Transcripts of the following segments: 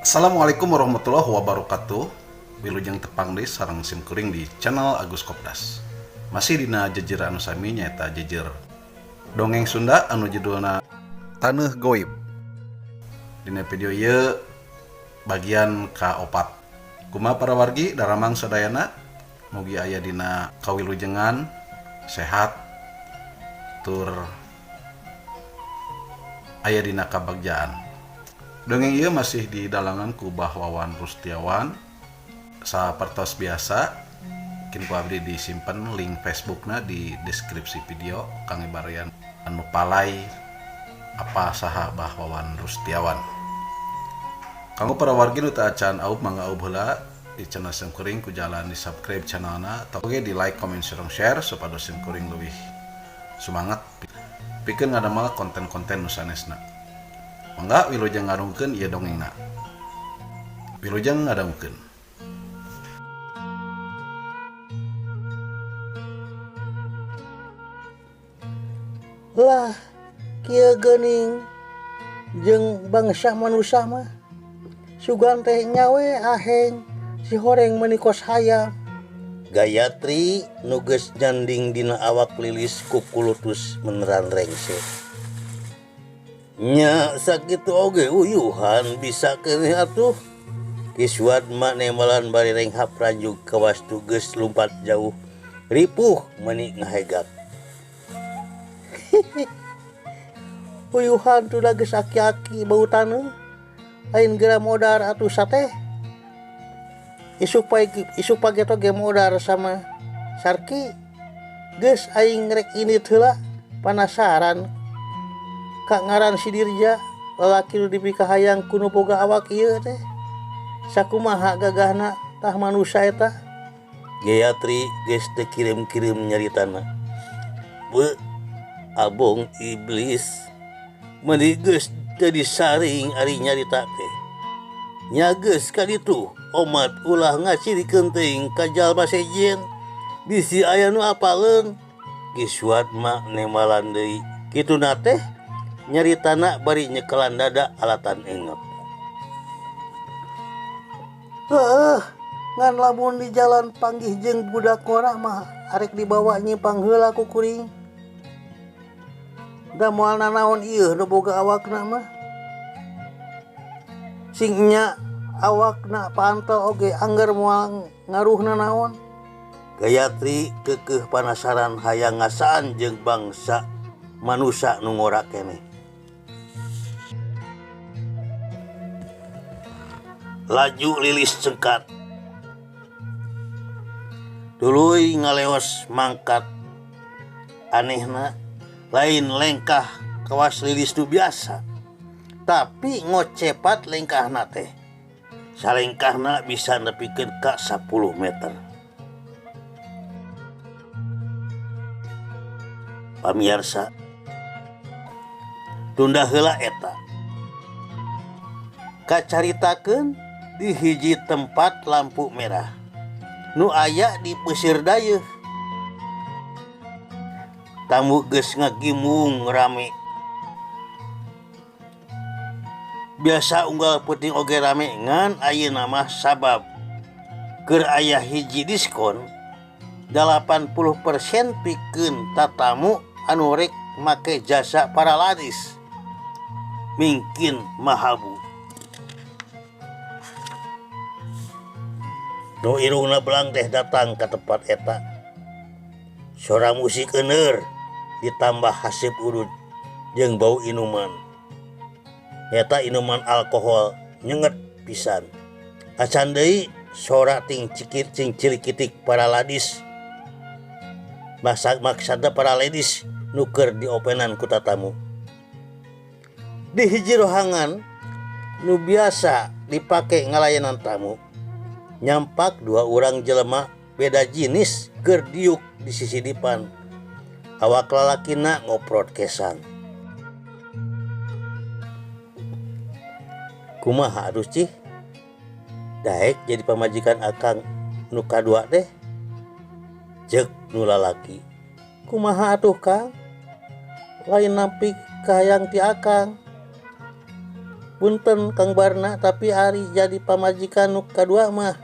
Assalamualaikum warahmatullahi wabarakatuh. Wilujeng tepang deui sareng sim kuring di channel Agus Kopdas. Masih dina jejer anu sami nyaeta jejer dongeng Sunda anu judulna Taneuh Goib. Dina video ieu bagian ka-4. Kumaha para wargi daramang sadayana, mugi aya dina kawilujengan, sehat, tur aya dina kabagjaan. Dongeng ieu masih di dalangan ku Bah Wawan Rustiawan. Sapertos biasa, kin ku abdi disimpen link Facebookna di deskripsi video kangge baraya anu palay apa saha Bah Wawan Rustiawan. Kanggo para wargi nu teu acan aub, mangga aub heula di channel sim kuring ku jalan di subscribe channelna atau oge di like, comment, sareng share supados sim kuring leuwih semangat pikeun ngadamel konten-konten nu sanesna. Mangga wilujeng ngadungukeun ieu dongengna. Wilujeng ngadangukeun. Lah, kieu geuning jeung bangsa manusia mah. Sugan teh nyawe aheng si horeng meuni kos hayam. Gayatri nu geus nyanding dina awak Lilis kukulutus meneran rengse. Nya sakitu oge uyuhan bisa keneh atuh. Ki Suadma nembalan bari renghap ranjug kawas geus lumpat jauh. Ripuh meuni ngahegak. Uyuhan tuh geus aki-aki bau taneuh. Lain geura modar atuh sateh. Isuk pagi, isuk pagi ge modar sama Sarki. Geus aing rek indit heula, panasaran ka ngaran si Dirja, lalaki nu dipikahayang ku nu boga awak ieu teh. Sakumaha gagahna tah manusia eta? Gayatri geus teu kirim-kirim nyaritana. Beu abong iblis meuni geus teu disaring ari nyarita teh. Nya geus ka ditu omat ulah ngacirikeun teuing ka jalma sejen. Bisi aya nu apaleun. Ki Suadma nembalan deui. Kituna teh nyaritana bari nyekelan dada alatan engep. Heuh, ngan lamun di jalan panggih jeung budak ngora mah arek dibawa nyimpang heula ku kuring. Da moal nanaon ieu nu boga awakna mah. Sing nya awakna pantel oge angger moal ngaruh nanaon. Gayatri keukeuh panasaran hayang ngasaan jeung bangsa manusa nu ngora keneh. Laju Lilis cengkat. Tuluy ngaleos mangkat. Anehna lain lengkah kawas Lilis nu biasa, tapi ngocepat lengkahna teh. Salengkahna bisa nepikeun ka 10 meter. Pamiarsa, tunda heula eta. Kacaritakeun di hiji tempat lampu merah nu aya di Pesir Dayeuh. Tamu geus ngagimung rame. Biasa unggal peuting oge rame ngan ayeuna mah sabab keur aya hiji diskon 80% pikeun tatamu anu rek make jasa para ladis. Mingkin mahabu. Nu irungna belang teh datang ka tempat eta. Sora musik euneur ditambah haseup udud jeung bau inuman. Eta inuman alkohol nyenget pisan. Acan deui sora ting cikit cing cilikitik para ladis. Masak maksada para ladis nu keur diopenan ku tatamu. Di hiji rohangan nu biasa dipake ngalayanan tamu, nyampak dua urang jelema beda jenis keur diuk di sisi dipan. Awak lalakina ngoprot kesang. Kumaha atuh cih? Daek jadi pamajikan akang nu kadua teh? Ceuk nu lalaki. Kumaha atuh Kang? Lain nampi kahayang ti akang. Punten Kang Barna tapi ari jadi pamajikan nu kadua mah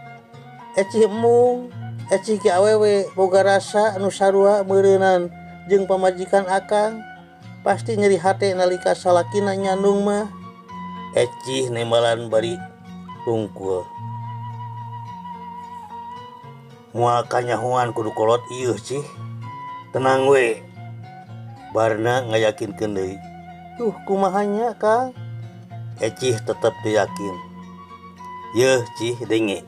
Ecih embung Ecih ge awewe boga rasa nu sarua meureunan jeung pamajikan akang pasti nyeri hate nalika salakina nyandung mah. Ecih nembalan bari tungkul. Moal kanyahoan kudu kolot ieu cih. Tenang we. Barna ngayakinkeun deui. Duh kumaha nya Kang? Ecih tetep teu yakin. Yeuh cih denge.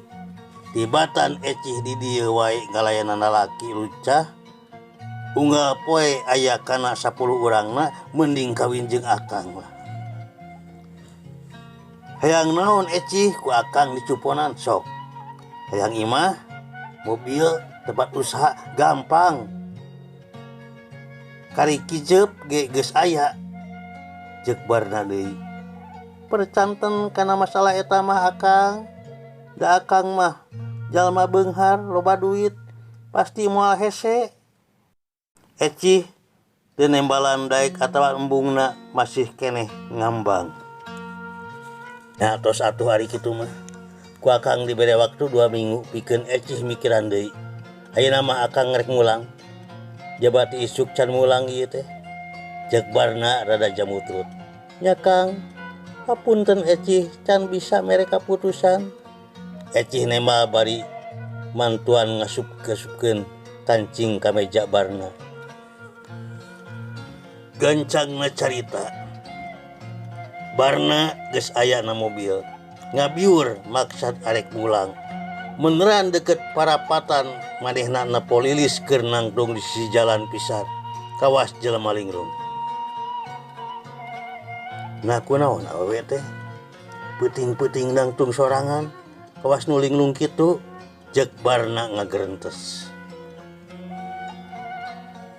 Tibatan Ecih di dieu wae ngalayanan lalaki lucah. Unggal poe aya kana 10 urangna mending kawin jeung akang lah. Hayang naon Ecih ku akang dicuponan sok. Hayang imah, mobil, tempat usaha gampang. Kari kijep ge geus aya. Ceuk Barna deui. Percanten kana masalah eta mah akang. Da akang mah jalma beunghar loba duit pasti moal hese. Ecih teu nembalan daek atawa embungna masih keneh ngambang. Nah tos atuh ari kitu mah. Ku akang dibere waktu 2 minggu pikeun Ecih mikiran deui. Ayeuna mah akang rek mulang. Jabati isuk can mulang ieu teh. Ceuk Barna rada jamutrut. Nya Kang, hapunten Ecih can bisa mere kaputusan. Ecih nembal bari mantuan ngasup-ngasupkeun kancing ka meja Barna. Gancangna carita. Barna geus aya na mobil. Ngabiur maksad arek mulang. Meneran deket parapatan manehna nepo Lilis keur nangtung di sisi jalan pisan. Kawas jelema lingrung. Nah kunaon awewe teh? Peuting-peuting nangtung sorangan. Kawas nu linglung kitu ceuk Barna ngagerentes.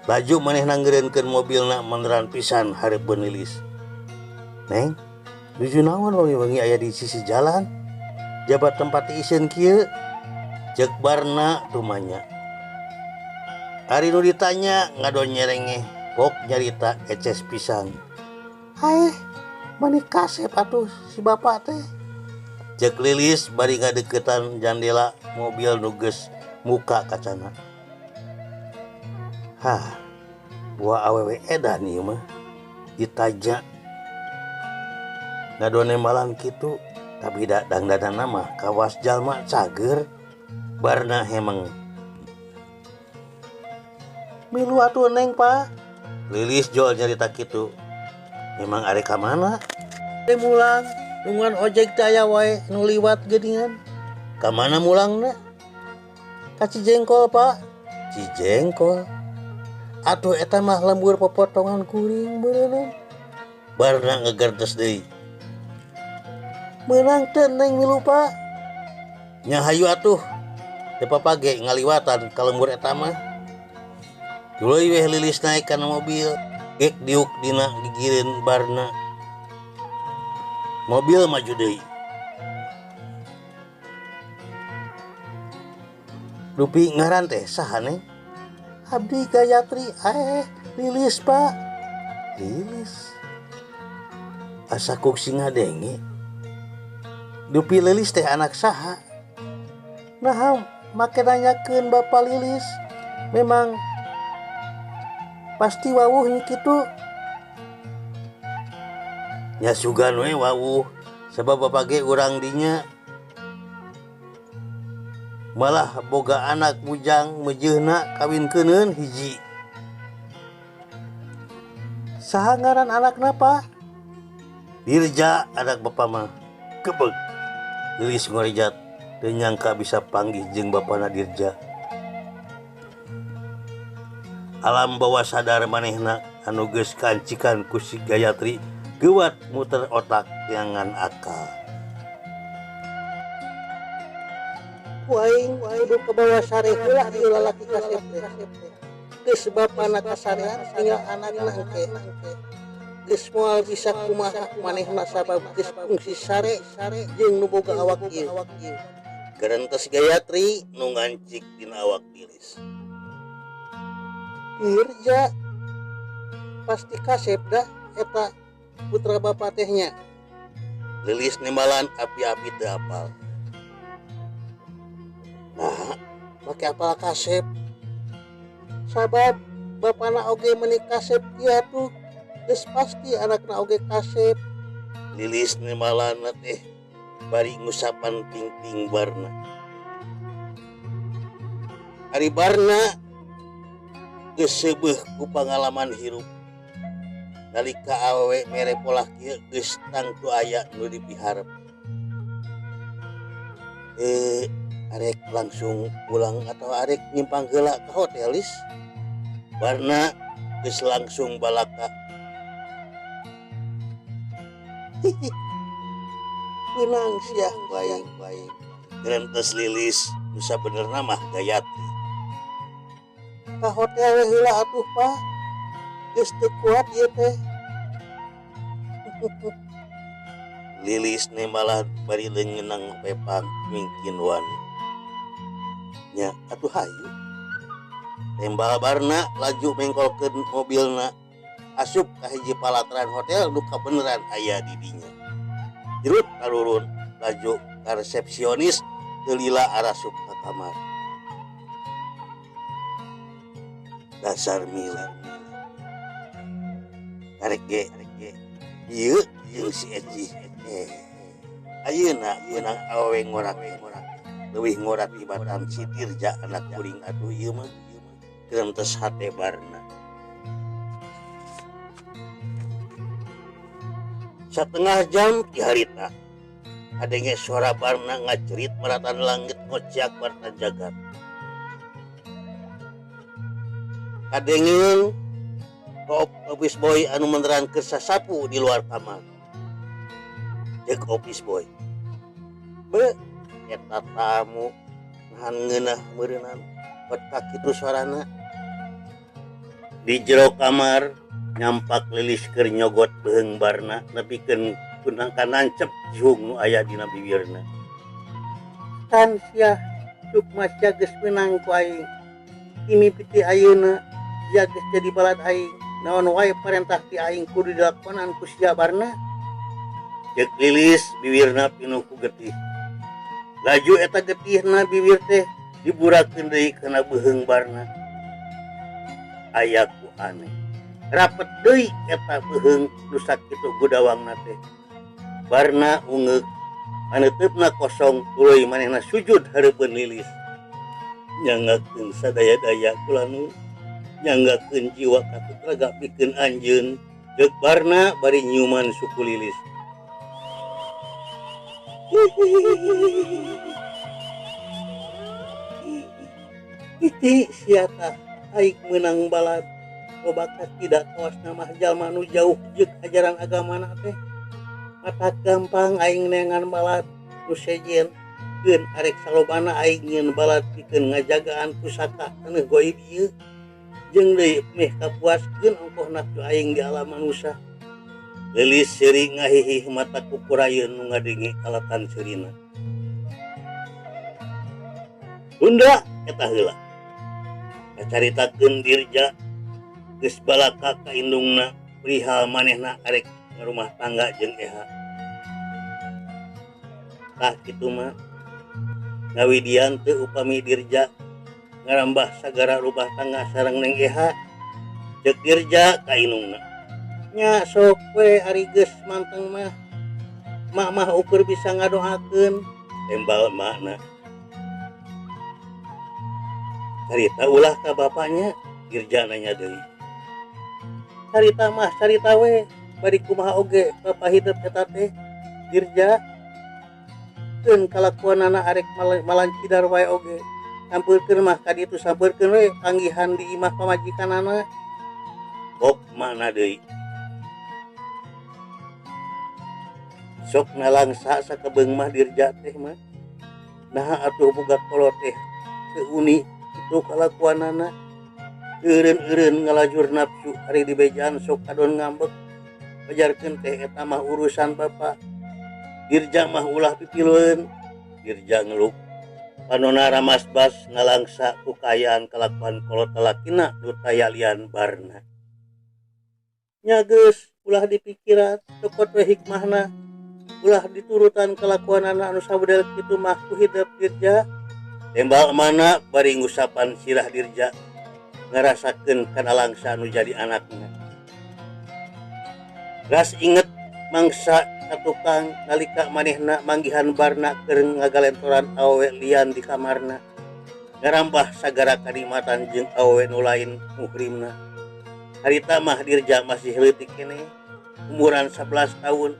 Laju manehna ngeureunkeun mobilna meneran pisan hareupeun Lilis. Neng, nuju naon wengi-wengi aya di sisi jalan? Jabat tempat iseun kieu? Ceuk Barna tumanya. Ari nu ditanya ngadon nyerengeh, pok nyarita eces pisan. Haeh, mani kasep atuh si bapak teh. Ceuk Lilis bari ngadeukeutan jandela mobil nu geus muka kacana. Hah, buah awewe edan ieu mah. Ditaja. Ngadone malam kitu, tapi da dangdadana mah kawas jalma cager. Barna hemeng. Milu atuh Neng, Pak. Lilis jol nyarita kitu. Memang arek ka mana? Teh mulang, nungguan ojek teh aya wae nu liwat geuningan. Ka mana mulangna? Ka Cijengkol, Pak. Cijengkol. Atuh eta mah lembur popotongan kuring beureunan. Barna ngegertes deui. Meunang teu Neng milu, Pak? Nya hayu atuh. Teu papage ngaliwatan ka lembur eta mah. Tuluy weh Lilis naik kana mobil. Gek diuk dina gigireun Barna. Mobil maju deui. Dupi ngaran teh saha Neng? Abdi Gayatri, Lilis, Pak. Lilis. Asa kuk sing ngadenge. Dupi Lilis teh anak saha? Nah, make nanyakeun Bapak Lilis. Memang pasti wawuh nya kitu. Nya sugan we wawuh sebab bapak ge urang dinya. Malah boga anak bujang mejeuna kawinkeun hiji. Saha ngaran anakna, Pak? Dirja anak bapa mah. Kebeg. Lilis ngorejat teu nyangka bisa panggih jeung bapana Dirja. Alam bawah sadar manehna anu geus kancikan ku si Gayatri geuwat muter otak ngan akal. Aing kudu kabawa sare heula ieu lalaki kasep teh. Geus bapana kasarean tinggal anakna engke. Geus moal bisa kumaha manehna sabab geus fungsi sare jeung nu boga awak ieu. Gerentes Gayatri nu ngancik dina awak Lilis. Dirja pasti kasep dah eta putra bapak tehnya. Lilis nembalan api-api teu apal. Nah, make apal kasep. Sabab bapana oge meuni kasep kieu atuh geus pasti anakna oge kasep. Lilis nembalan teh bari ngusapan pingping Barna. Ari Barna geus seubeuh ku pangalaman hirup. Nalika awewe mere polah kieu geus tangtu aya nu dipiharep. Arek langsung pulang atau arek nyimpang heula ka hotel Lis? Barna geus langsung balaka. Meunang sia ku aing. Gerentes Lilis nu sabenerna mah Gayatri. Ka hotel we heula atuh Pak. Geus teu kuat ieu teh. Lilis nembalan bari leungeunang pepang mingkin wani. Nya atuh hayu. Tembal Barna laju mengkolkeun mobilna asup ka hiji palataran hotel nu kabeneran aya di dinya. Jerut karurun laju ka resepsionis teu lila arasup ka kamar. Dasar mila. Karek ge ieu jeung si Eci. Ayeuna meunang awewe ngorak leuwih ngorak tibatan si Dirja anak kuring atuh ieu mah. Gerentes hate Barna. Satengah jam ti harita kadenge suara Barna ngacerit maratan langit ngociak warta jagat. Kadengeun office boy anu meneran keur sasapu di luar kamar. Ceuk office boy. Be eta tamu nahan ngeunah meureunnan bet ka kitu suarana. Di jero kamar nyampak Lilis keur nyogot beuheung Barna nepikeun kunang kanancep jihung nu aya dina bibirna. Kan sia sukma sia geus meunang ku aing. Mimiti ayeuna sia geus jadi balad aing. Naon wae parentah ti aing kudu dilakonan ku sia Barna. Ceuk Lilis bibirna pinuh ku getih. Laju eta getihna bibir teh diburakeun deui kana beuheung Barna. Aya ku aneh. Rapet deui eta beuheung nu sakitu gudawangna teh. Barna ungeuk aneuteup-na kosong tuluy manehna sujud hareupeun Lilis. Nyangakeun sadaya-daya kula nu nyanggakeun jiwa katut raga pikeun anjeun. Ceuk Barna bari nyiuman suku Lilis. Iti sia tah aing meunang balad. Loba tidak kawas mah jalma nu jauh jeung ajaran agamana teh. Mata gampang aing neangan balad nu sejen. Keun arek salobana aing nyieun balad pikeun ngajagaan pusaka taneuh goib ieu. Jeung deui meh kapuaskeun ongkoh nafsu aing di alam manusia. Lilis seuri ngahihih mata kukurayeun nu ngadenge alatan seurina. Tunda eta heula. Kacaritakeun Dirja geus balaka ka indungna perihal manehna arek ngarumah tangga jeung Eha. Tah kitu mah ngawidian teu upami Dirja ngarambah sagara rumah tangga sareng Neng Eha. Ceuk Dirja ka indungna. Nya sok we ari geus manteng mah. Mak mah ukur bisa ngadoakeun. Tembal makna. Carita ulah ka bapaknya, Dirja nanya deui. Carita mah carita we, bari kumaha oge bapa hidup eta teh Dirja. Keun kalakuanana arek malancidar wae oge. Sampeurkeun mah ka ditu sampeurkeun we panggihan di imah pamajikanana. Kok makna deui. Sok nalangsa sakebeung mah Dirja teh mah. Naha atuh boga kolot teh teu uni kitu kalakuanana. Eureun-eureun ngalajur nafsu ari dibejaan sok kadon ngambek. Pajarkeun teh eta mah urusan bapa. Dirja mah ulah pipilueun. Dirja ngeluk. Panona ramas bas ngalangsa ku kaayaan kalakuan kolot lalakina nu taya lian Barna. Nya geus ulah dipikiran cokot we hikmahna. Ulah diturutan kalakuanana anu sabedel kitu mah ku hidep Dirja. Tembal mana bari ngusapan sirah Dirja ngarasakeun kana langsa anu jadi anakna. Ras inget mangsa katukang nalika manehna manggihan Barna keur ngagalentoran awewe lian di kamarna. Ngarambah sagara kanikmatan jeung awewe nu lain muhrimna. Harita mah Dirja masih leutik keneh, umuran 11 tahun.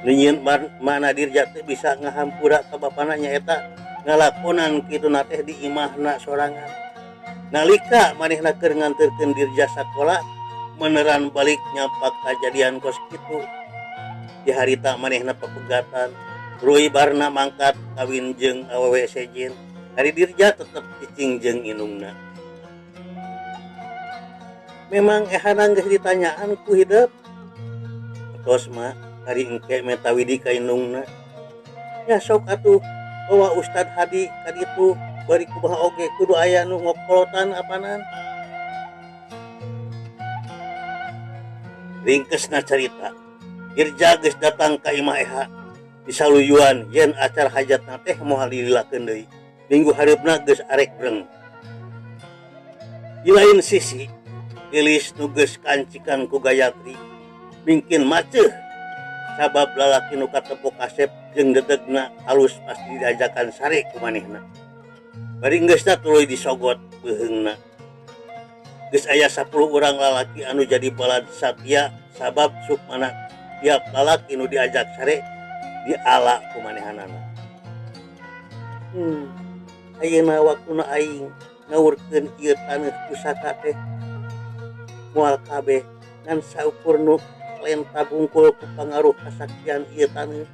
Nyieun mana Dirja teh bisa ngahampura ka bapana nyaeta ngalakonan kituna teh di imahna sorangan. Nalika manehna keur nganterkeun Dirja sakola meneran balik nyampak kajadian kos kitu. Di harita manehna pepegatan, Rui Barna mangkat kawin jeung awewe sejen. Ari Dirja tetep cicing jeung indungna. Memang ehana geus ditanyaan ku hidep. Tos mah ari engke meta widi ka indungna. Nya sok atuh bawa Ustad Hadi ka ditu bari kumaha oge kudu aya nu ngokolotan apanan. Ringkesna carita, Dirja geus datang ka imah Eha disaluyuan yen acara hajatna teh moal dililakeun deui. Minggu hareupna geus arek breng. Di lain sisi, Lilis nu geus kancikan ku Gayatri mingkin maceuh sabab lalaki nu katepok kasep jeung dedegna alus pasti diajakan sare ku manehna. Bari geusna tuluy disogot beuheungna. Geus aya 10 urang lalaki anu jadi balad satya sabab sukmana tiap lalaki nu diajak sare diala ku manehanana. Ayeuna waktuna aing ngawurkeun ieu taneuh pusaka teh moal kabeh ngan saukur nu lenta bungkul ku pangaruh kasaktian ieu taneuh.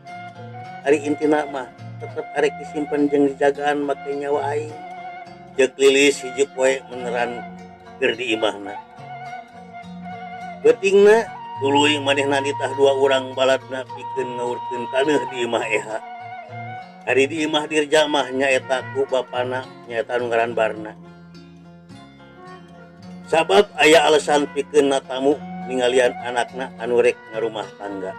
Ari intina mah tetep arek disimpen jeung dijagaan make nyawa aing. Jeung Lilis hiji poe meneran keur di imahna. Beutingna tuluy manehna nitah dua urang baladna pikeun ngawurkeun taneuh di imah Eha. Ari di imah Dirja mah nyaeta ku bapana nyaeta nu ngaran Barna. Sabab aya alasan pikeun tamu ningalian anakna anu rek ngarumah tangga.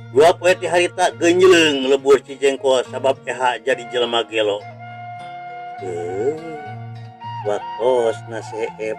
Dua poe ti harita geunjleung lebur Cijengkol sabab Eha jadi jelema gelo. Waktosna seep